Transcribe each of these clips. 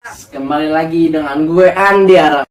Kembali lagi dengan gue Andi Arab.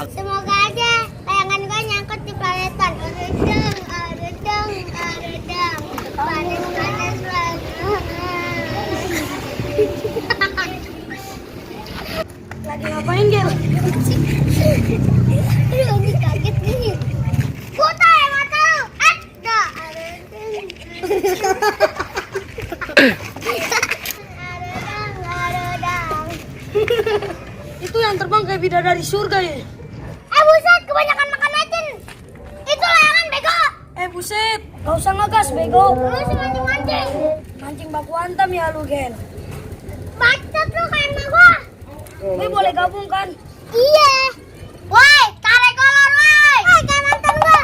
Semoga aja layangan gue nyangkut di planetan. Redeng. Planet. Lagi ngapain, Gel? Lagi kaget nih. Buta ya mata lu. Dah. Redeng. Itu yang terbang kayak bidadari surga ya? Buset, kebanyakan makan mecin. Itu layangan bego. Buset, gak usah ngegas, bego. Lu sih mancing-mancing. Mancing baku hantam ya lu, Gel. Bacot lu kayak emak gua. Gue boleh gabung kan? Iya. Woi, tarik kolor woi. Kayak mantan gua.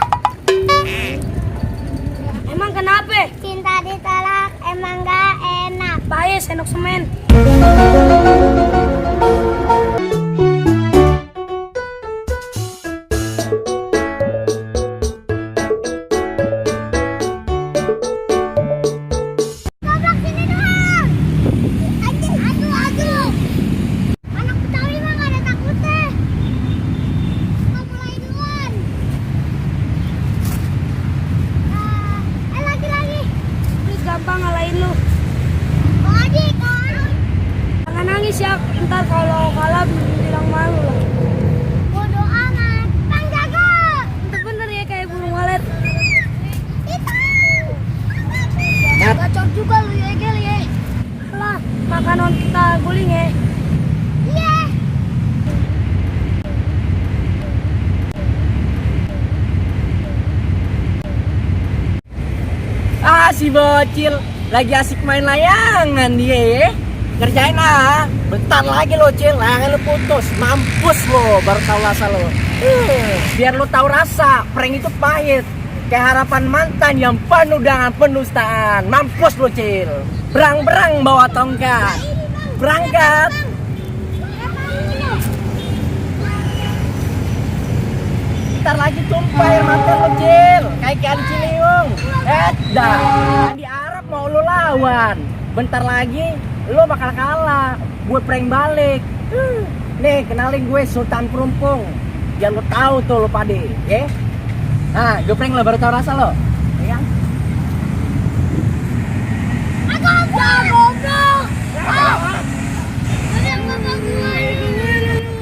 Emang kenapa? Cinta ditolak emang gak enak. Baik, sendok semen. Goblok sini doang. Anjing, aduh. Anak Betawi mah gak ada takutnya. Gua mulai duluan. Lagi. Please gampang ngalahin lu. Bang Haji, kawan. Jangan nangis ya, ntar kalau kalah bilang malu lah. Bodo amat. Bang jago. Bener ya kayak burung walet. Itu. Gacor juga lu ya, Gel ya. Alah, makanan kita guling ya. Iya. Si bocil lagi asik main layangan dia ya. Kerjain bentar lagi lo cil, layangan lo putus, mampus lo, baru tahu rasa lo. Biar lo tahu rasa, prank itu pahit. Kayak harapan mantan yang penuh dengan penustaan. Mampus lo cil. Berang-berang bawa tongkat. Berangkat. Ntar lagi tumpah air mata lo cil, kayak Kali Ciliwung. Dah, di Arab mau lo lawan. Bentar lagi lo bakal kalah. Gue prank balik. Nih kenalin gue Sultan Perumpung. Biar lo tahu tuh lo pade, ya. Nah, gue prank lo baru tahu rasa lo. Ya kan?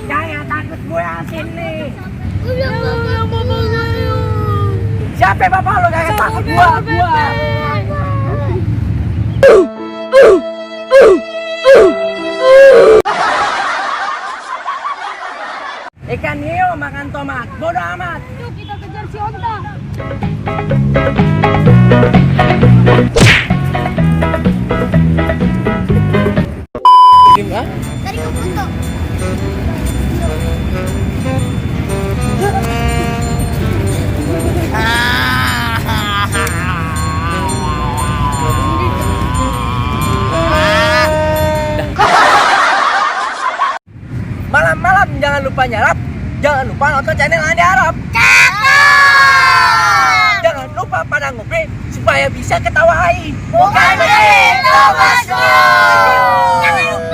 Jangan takut gue asin nih. Siapa bapak lo gak takut gua. Ikan hiu makan tomat, bodo amat. Yuk kita kejar si Onta. Dari ke foto. Malam-malam jangan lupa nyarap. Jangan lupa nonton channel Andi Arab. Jangan lupa pada ngopi supaya bisa ketawain. Bukan begitu, bosku. Jangan lupa